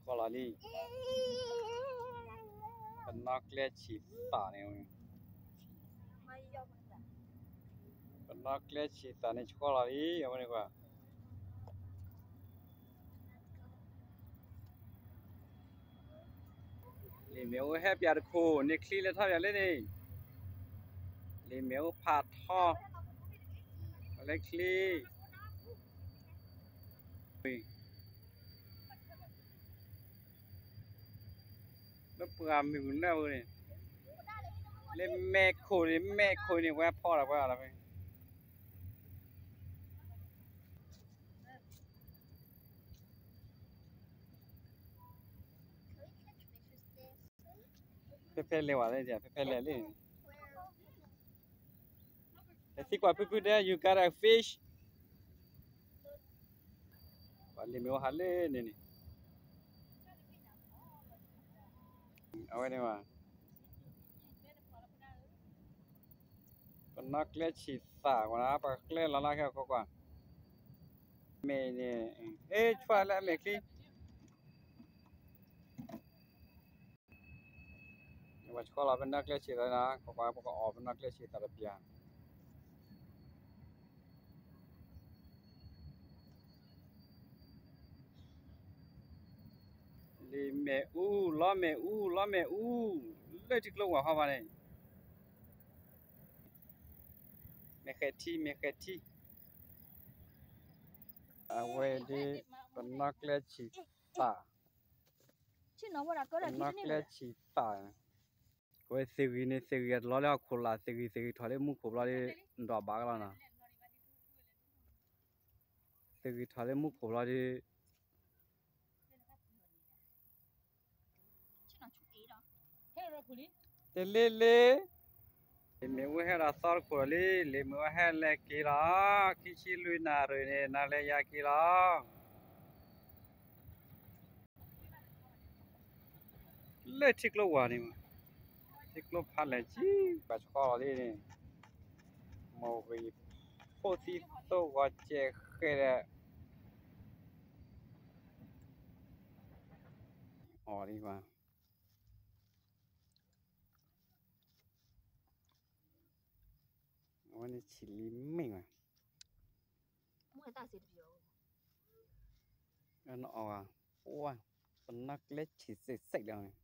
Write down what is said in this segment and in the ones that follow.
ကီလီၤလံ, ပနီၣ်ကျဲဆံးသးန့ၣ်, ပနီၣ်ကျဲဆံးသးန့ၣ်ဆှီလီၤလံ, အဝဲန့ၣ်ကွၢ် လံာ်မ့ၣ်အူဟဲပၠးတခိၣ်န့ၣ် ချံလၢထီၣ်ပၠးလံန့ၣ်, လံာ်မ့ၣ်အူဖးထီ, လၢချံ, လၢပှၢ်မုၢ်ကနၢ်ပူၤန့ၣ်, လၢမဲာ်ခိၣ်န့ၣ် မဲာ်ခိၣ်န့ၣ် ဝဲဖီၣ်ဒီးပှၤလီၤဖဲ ဖဲဖဲလဲၣ်ဝဲလဲၣ်, ဖဲဖဲလဲၣ်လံ, သံကွၢ်ဖုဖုတဲ you got a fish, ပှၤလံာ်မ့ၣ်အူဟးလၢန့ၣ်န့ၣ်, အဝဲန့ၣ်ဘၣ် ပနီၣ်ကျဲဆံးသးကွၢ်နၤ, ပကျဲလီၤလၢခဲအံၤကွၢ်ကွၢ်, မ့ၢ်န့ၣ်, ဟ့ၣ် ဆွဲလၢအမဲာ်ချံ, ပှၤဆှီလီၤ ပနီၣ်ကျဲဆံးသးနၤ, ကွၢ်ကွၢ် ပကအီၣ်ပနီၣ်ကျဲဆံးသးတပျၢ် လံာ်မ့ၣ်အူ, လီမ့ၣ်အူ, လီမ့ၣ်အူ, လၢထံကျိဝၤဃီဘၣ်န့ၣ်, မ့ၢ်ဃဲထံ, မ့ၢ်ဃဲထံ, အဝဲဒၣ် ပနီၣ်ကျဲဆံးသး, ပနီၣ်ကျဲဆံးသး, အဝဲသ့ၣ်ဂံၤန့ၣ် သ့ၣ်ဂံၤအတလီလၢဟီၣ်ခိၣ်လာ်, သ့ၣ်ဂံၤ သ့ၣ်ဂံၤထီၣ်လၢမူခိၣ်ဘျီဒီး ဒွးဘၣ်ကလီၤနီၤ, သ့ၣ်ဂံၤထီၣ်လၢမူခိၣ်ဘျီဒီး တလ့လ့, လံာ်မ့ၣ်အူဟဲဒီးသီတခိၣ်လံ, လံာ်မ့ၣ်အူဟဲလဲၤက့ၤလီၤ, ခံဆံလွံၢ်နၣ်ရံၣ်န့ၣ် နၤလဲၤယၤက့ၤလီၤ. လၢထံကျိဝၤန့ၣ်, ထံကျိဖးလဲၢ်ကံ, ပှၤဆှီလီၤလံန့ၣ်, မိၢ်ဂံၢ်ဖိသံသိဂီၤစဲးဃဲဒီး, အီၤလံကွၢ် အဝဲန့ၣ်ဆံးလံမ့ၢ်ဝဲ, နအီၣ်ဝဲ, ပနီၣ်ကျဲဆံးစဲးစဲးလီၤန့ၣ်, ပ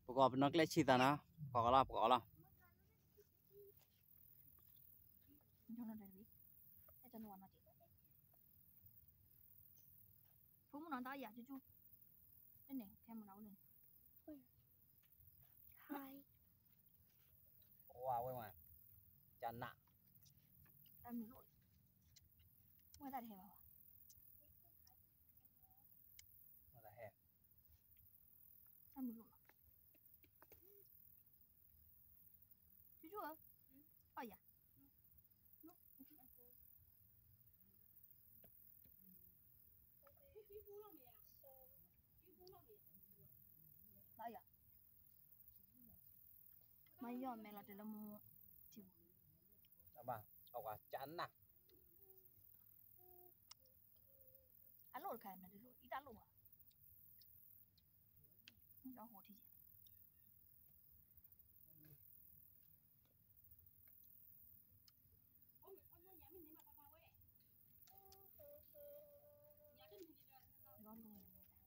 ကအီၣ်ပနီၣ်ကျဲဆံးသးနၤ, ပကအီၣ်လီၤ, ပကအီၣ်လီၤ. ဖိမုၣ်နီၤတၢ်ယၤကၠူကၠူ, တန့ၣ် ခဲမုၢ်နီၤအိၣ်လၢန့ၣ်, ဝဲဝဲ, ကနၣ်, တၢ်မုၢ်လိၣ်, ဝဲတၢ်တဟဲဘၣ်ဝဲ, ဝဲတၢ်ဟဲ တၢ်မုၢ်လိၣ်လီၤ, ကၠူကၠူဧၢ, အီၣ်ယၤ, လီၤယၤ, မ့ၢ်ယီၢ်မဲလီၤတဲာ်လၢမူထံပူၤ, အဘၣ်, အဝဲကနၣ် အလိၣ်တခါအံၤ မနုၤတလိၣ် အံၤတၢ်လိၣ်ဘၣ်, ဒီးဟိထံ, ဒီးလိၣ်, မ့ၢ်တၢ်အီၤဒ်အါဒ်အါန့ၣ်, ကနၣ်,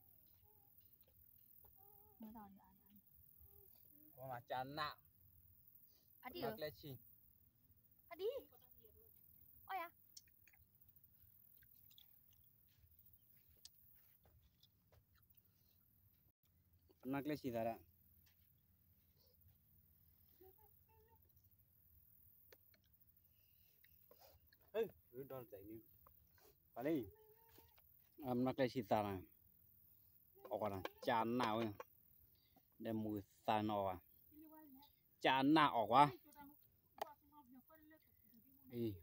ဖးဒံၣ်ဧၢ, ဖးဒံၣ်, အီၣ်ယၤ ပနီၣ်ကျဲဆံးသးဒၣ်, ပနီၣ်ကျဲဆံးသးနၤ, အီၣ်ကွၢ်နၤ ကနၣ်ဝဲ, ဒီးမုၢ်သးနအီၣ်ကွၢ်, ကနၣ်အီၣ်ကွၢ်, အံၤ, ပကအီၣ်လီၤ ကအီၣ်ရၣ်, အိၣ်ဒၣ်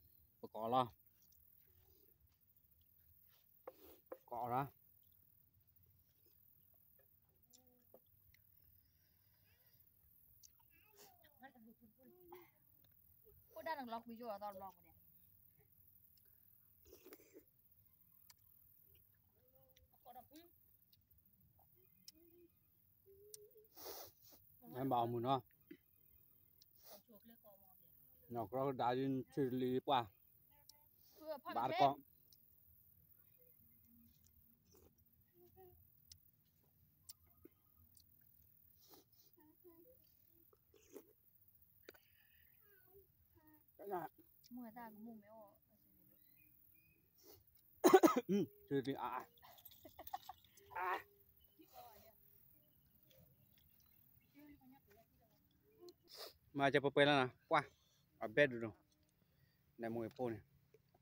နကလီကွံာ်ယိၣ်အသီတဘျီပူၤန့ၣ်, ဘၣ်အီၣ်မုၢ်နီၤ, နီၢ်ကီၢ်ကဒါဒ်ဆူတလံၤပှၢ်, ဘၣ်တကီၢ်, ဆူတလံၤအါအါ, မၤကပှဲၤပှဲၤလီၤနီၤ, ပှၢ်, အဘဲဒိၣ်ဒိၣ်, နမ့ၢ်ဖိန့ၣ်,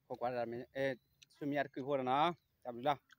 ခိၣ်ကွၢ်တၢ်မ့ၢ်, ဆူမဲာ်ညါတကုာ်ဖိဒီးနီၤ, တၢ်ဘျုးလီၤ.